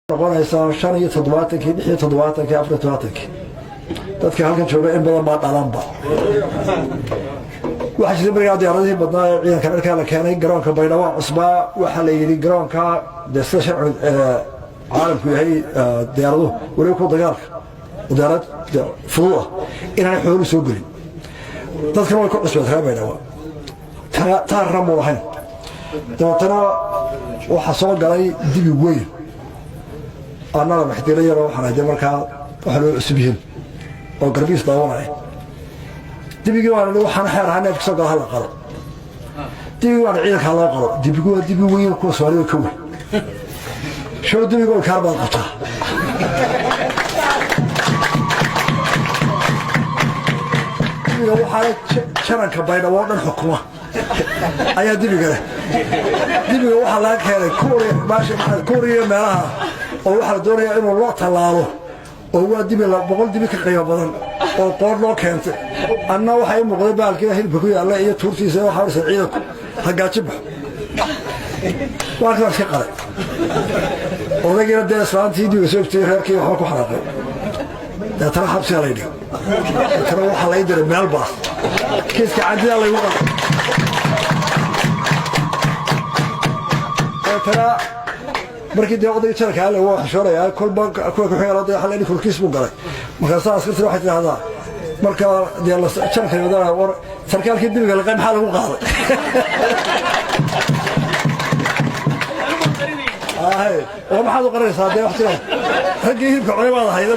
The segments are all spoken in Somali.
Noqonaysaa 75-kii, 76-kii, 74-kii. Dadka halkan jooga in badan baa dhalanba. Waxaa jirta markaa diyaaradihii badnaa ee ciidanka dharkaa la keenay garoonka Baydhabo cusbaa. Waxaa la yidhi garoonka dee sida sharciga caalamku yahay, diyaaraduhu, weliba kuwa dagaalka, diyaarad fudud ah inaanay xoolu soo gelin. Dadkana way ku cusbeed reer Baydhabo, taarna muu lahayn. Dabeetana waxaa soo galay dibi weyn. Annada maxdilo yaroo waxaan ahay dee markaa waxa loo cusub yihiin oo garbiis daawanaya. Dibigii waan idhi, waxaan xeer ahaa neefka soo gala hala qalo. Dibigii waana ciidankaa loo qalo. Dibigu waa dibi weyn, kuwa Soomaalida ka weyn. Show dibiga oo kaar baad qabtaa. Dibiga waxaana jaranka Baydhabo oo dhan xukuma ayaa dibiga leh. Dibiga waxaa laga keenay Kuuriya, maasha maxaa Kuuriya meelaha, oo waxaa la doonayaa inuu loo tallaalo, oo waa dibi 100 dibi ka qiimo badan oo qoor loo keentay. Anna waxaa ii muuqday baalkii hilibka ku yaalla iyo tuurtiisa. Waxaa orsa ciidanku hagaaji baxo, baalkii waa iska qalay. Odaygiina dee islaantii dibiga soo ibtay, reerkii waxba ku xanaaqay. Deetana xabsigaa lay dhigay. Deetana waxaa lay diray meel baas, kiiska candidaa laygu qalay. Deetana markii dee odayga jaranka alle waa xishoonayaa, kolba kuwa ku xigan odayga xalay kulkiis buu galay. Markaasaa askartina waxay tidhahdaa, marka dee jaranka wadana, war sarkaalkii dibiga liqay maxaa lagu qaaday? Oo maxaad u qaranaysaa? Dee wax tira raggii hilibka cunay baad ahayd.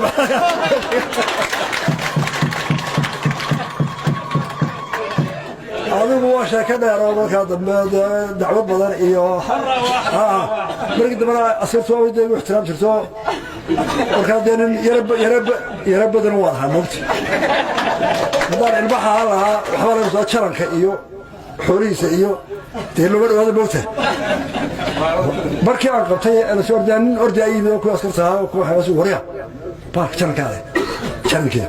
Adigu waa sheeko dheer oo markaa dambe dee dacwad badan iyo markii dambena askartu waa dee igu ixtiraam jirto. Markaa dee nin yara badan waan ahaa moogta. Haddaan ilmaha ahaan lahaa waxbaa laga soo jaranka iyo xoolihiisa iyo dee looma dhawaada moogta. Markii aan qabtay lasoo ordaa, nin ordi ay yimid oo kuwa askarta ahaa oo kuwa xawaasi warya baalka jarankaada, jarankeeda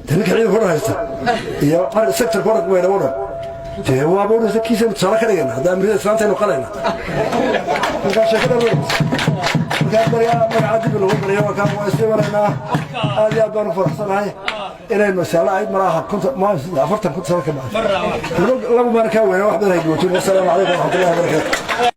dee ninka ciidanka o dhan haysta iyo sectorka o dhan Baydhabo dhan dee waaba odhanaysa kiisaynu tusaale ka dhigayna hadda amirada islaantaynu qalayna. Markaa sheekada markaa baryaa magaca dibi lagu bariyo markaa waa isla maraynaa. Aad iyo aad baan u faraxsanahay inaynu masaalo ahayd malaha 50, 40, 50 sano ka bacdi laba maalin kaa weyna wax badan hay goojin. Wasalaamu calaykum waraxmatullahi wabarakaatu.